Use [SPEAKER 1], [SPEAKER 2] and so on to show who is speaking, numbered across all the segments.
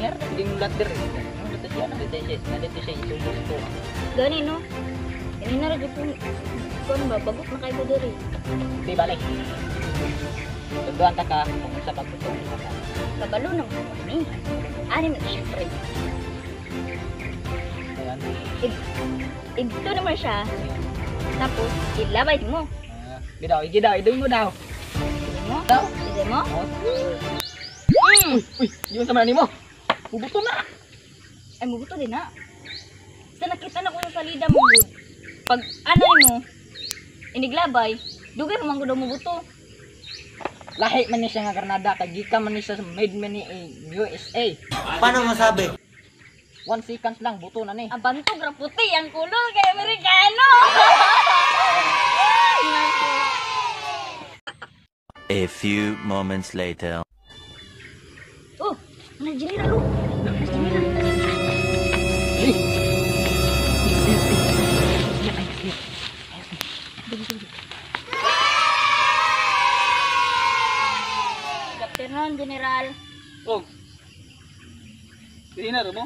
[SPEAKER 1] Meron na yung ladder eh. Ano ba siya? Ano siya isugos ko.
[SPEAKER 2] Gani no. Ini na ra jud kun ba bagot na kay mo diri.
[SPEAKER 1] Di balik. Tunduan ta ka kung sa pagputong ka.
[SPEAKER 2] Kabalo na mo ni. Ani man siya pre.
[SPEAKER 1] Ayan.
[SPEAKER 2] Igto naman siya. Tapos ilabay mo.
[SPEAKER 1] Di daw, igi daw, idoy mo daw.
[SPEAKER 2] Mo?
[SPEAKER 1] Daw.
[SPEAKER 2] Sige mo?
[SPEAKER 1] Oh. Uy, uy, yun sa man nimo. Mubuto na.
[SPEAKER 2] Ay mubuto din na. Sa nakita na ko sa salida mo gud. Pag ano mo iniglabay, dugay mo man gud mubuto.
[SPEAKER 1] Lahi man ni siya nga granada kay gikan man ni siya sa made man ni USA.
[SPEAKER 3] Paano masabi?
[SPEAKER 1] 1 seconds lang buto na ni.
[SPEAKER 2] Ang bantog ra puti ang kulor kay Amerikano.
[SPEAKER 4] A few moments later.
[SPEAKER 2] Oh, ana general oh. Ana general. Good afternoon, General.
[SPEAKER 5] Oh. Dili na mo?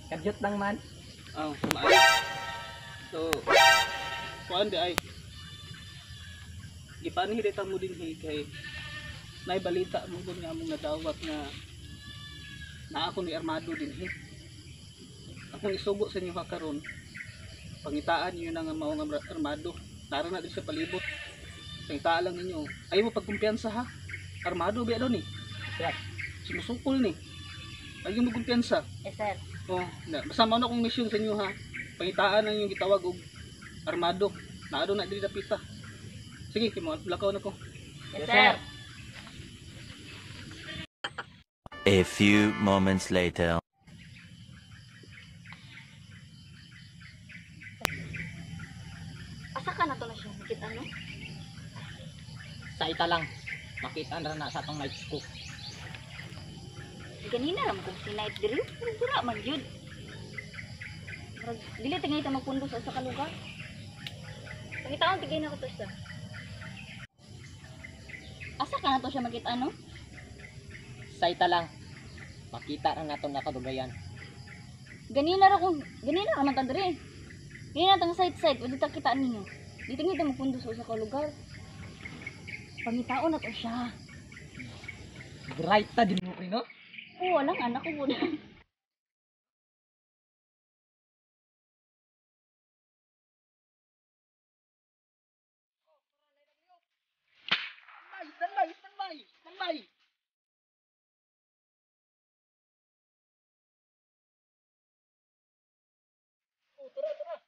[SPEAKER 1] Kadyot lang man.
[SPEAKER 5] Oh, maayo. So, kuan di ay. Gipanhirita mo din hi kay nay balita mo gud nga among nadawat nga naa ako ni armado din hi. Akong isugo sa inyo karon. Pangitaan niyo na nga mao nga armado. Tara na din sa palibot. Pangitaan lang ninyo. Ayaw mo pagkumpiyansa ha. Armado biya daw ni.
[SPEAKER 1] Sir.
[SPEAKER 5] Sumusukol ni. Ayaw mo kumpiyansa.
[SPEAKER 2] Yes, sir.
[SPEAKER 5] Oh, na, basta mao na akong mission sa inyo ha. Pangitaan ang inyong gitawag og armado. Naa do na diri dapita. Sige, kay mo lakaw na ko.
[SPEAKER 2] Yes, sir.
[SPEAKER 4] A few moments later.
[SPEAKER 2] Asa ka na to na siya? Nakita no?
[SPEAKER 1] Sa ita lang. Makita na na sa atong night scope.
[SPEAKER 2] Ganina ra man kung sinight diri. Pero wala man yun. Murag dili tingay ta magpundo sa usa ka lugar. Pangitaon tigay na ko to siya. Asa ka na to siya makita no?
[SPEAKER 1] Sa ita lang. Makita na nato nga kadugayan.
[SPEAKER 2] Ganina ra kung ganina ra man ta diri. Ganina tang side side pwede ta kita ninyo. Di tingay ta magpundo sa usa ka lugar. Pangitaon na to siya.
[SPEAKER 1] Bright ta din mo no?
[SPEAKER 2] Oo, walang anak ko gud.
[SPEAKER 1] Standby, standby, standby. Oh, tara, tara.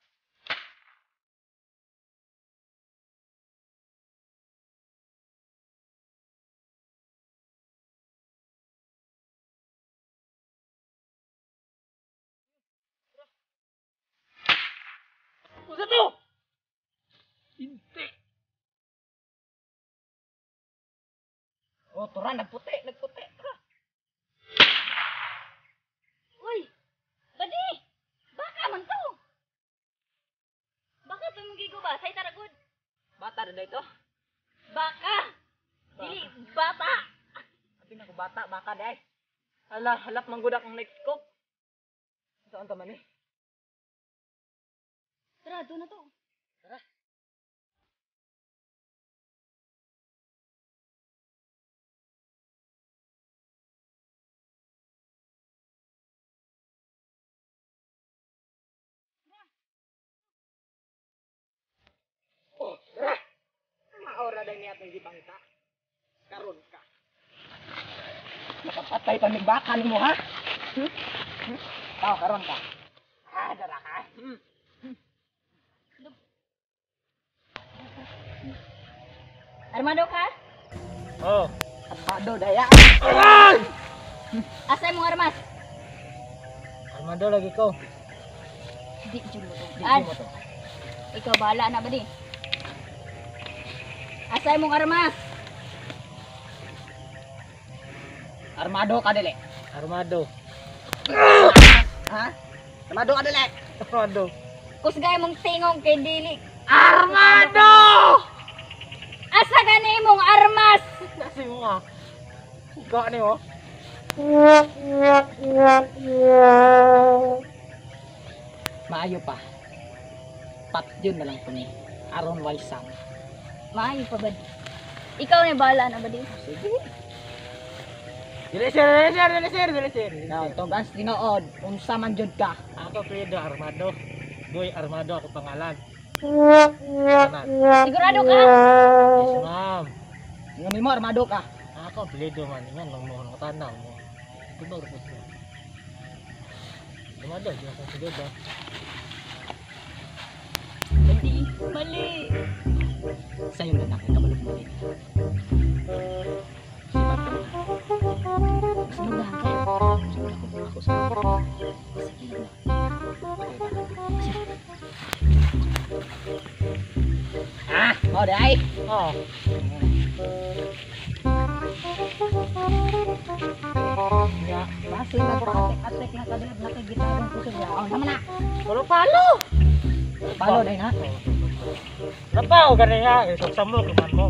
[SPEAKER 1] Usa to! Hindi. Oh, tara, nagputi, nagputi. Tara.
[SPEAKER 2] Uy! Badi! Baka man to! Baka to mong gigo ba? Say tara gud.
[SPEAKER 1] Bata na ito.
[SPEAKER 2] Baka! Dili, bata!
[SPEAKER 1] Tingnan ko bata, baka day. Hala, halap man gud akong next scope. Saan ta man eh?
[SPEAKER 2] Tara, doon na to.
[SPEAKER 1] Tara. Oh, tara. Maora day niya atong gipangita. Karon ka. Nakapatay pa ni baka nimo ha? Hmm? Hmm? Tao karon ka. Ah, dara ka. Hmm.
[SPEAKER 2] Armado ka?
[SPEAKER 1] Oh. Armado daya.
[SPEAKER 2] Asa imong armas?
[SPEAKER 1] Armado lagi ko.
[SPEAKER 2] Di jud mo to.
[SPEAKER 1] Di
[SPEAKER 2] Ad,
[SPEAKER 1] mo to.
[SPEAKER 2] ikaw bahala na ba di? Asa imong armas?
[SPEAKER 1] Armado ka dili. Armado. Ha? Armado ka dili. Armado.
[SPEAKER 2] Kusgay mong tingong kay dili.
[SPEAKER 1] Armado!
[SPEAKER 2] Asa gani imong armas?
[SPEAKER 1] Nasi mo ah. Ikaw ni mo. Maayo pa. Patyon na lang kami. Aron way sam.
[SPEAKER 2] Maayo pa badi. Ikaw na bahala na badi.
[SPEAKER 1] Sige.
[SPEAKER 3] Dili sir, dili sir, dili sir, dili sir.
[SPEAKER 1] Now, tugas tinuod, unsa man jud ka?
[SPEAKER 3] Ako Pedro Armado. Boy Armado ako pangalan. Tanan.
[SPEAKER 2] Sigurado ka?
[SPEAKER 3] Yes, ma'am.
[SPEAKER 1] Ngani mo armado ka.
[SPEAKER 3] Ako apelyido man ingon lang mo ang tanaw mo. Tibor po siya. Armado, di ako siguro ba?
[SPEAKER 2] Badi, mali.
[SPEAKER 1] Sa'yo na ako kabalog mo din. Sipat ka na.
[SPEAKER 2] Mas magudahan kayo.
[SPEAKER 1] Ako sa
[SPEAKER 2] Sige lang.
[SPEAKER 1] Ah, mao di ay.
[SPEAKER 3] Oh,
[SPEAKER 1] Ya, basi nagpatek-atek na kadiyot na kay gitarong kusog ya. Oh, naman na.
[SPEAKER 3] wala palo.
[SPEAKER 1] Palo dai na.
[SPEAKER 3] Napa o ganiya, isang mo kuman mo.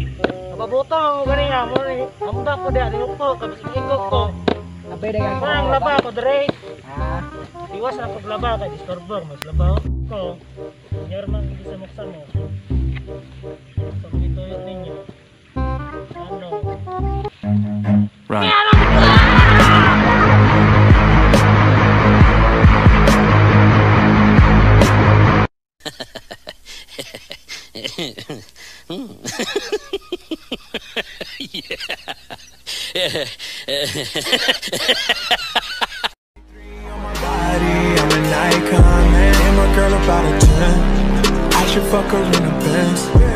[SPEAKER 3] Napabuto mo ganiya mo ni. Amba ko diha ni upo kami igo ko.
[SPEAKER 1] Abay dai ka.
[SPEAKER 3] Parang laba ko dire.
[SPEAKER 1] Ah,
[SPEAKER 3] Iwas na kog laba kay disturbo mas laba ko. Nyor man gid sa muksa mo. Sa mga tuyot ninyo. Ano?
[SPEAKER 4] Run.
[SPEAKER 6] Body, I'm an icon, man. And my girl about a 10. I should fuck her in a Benz.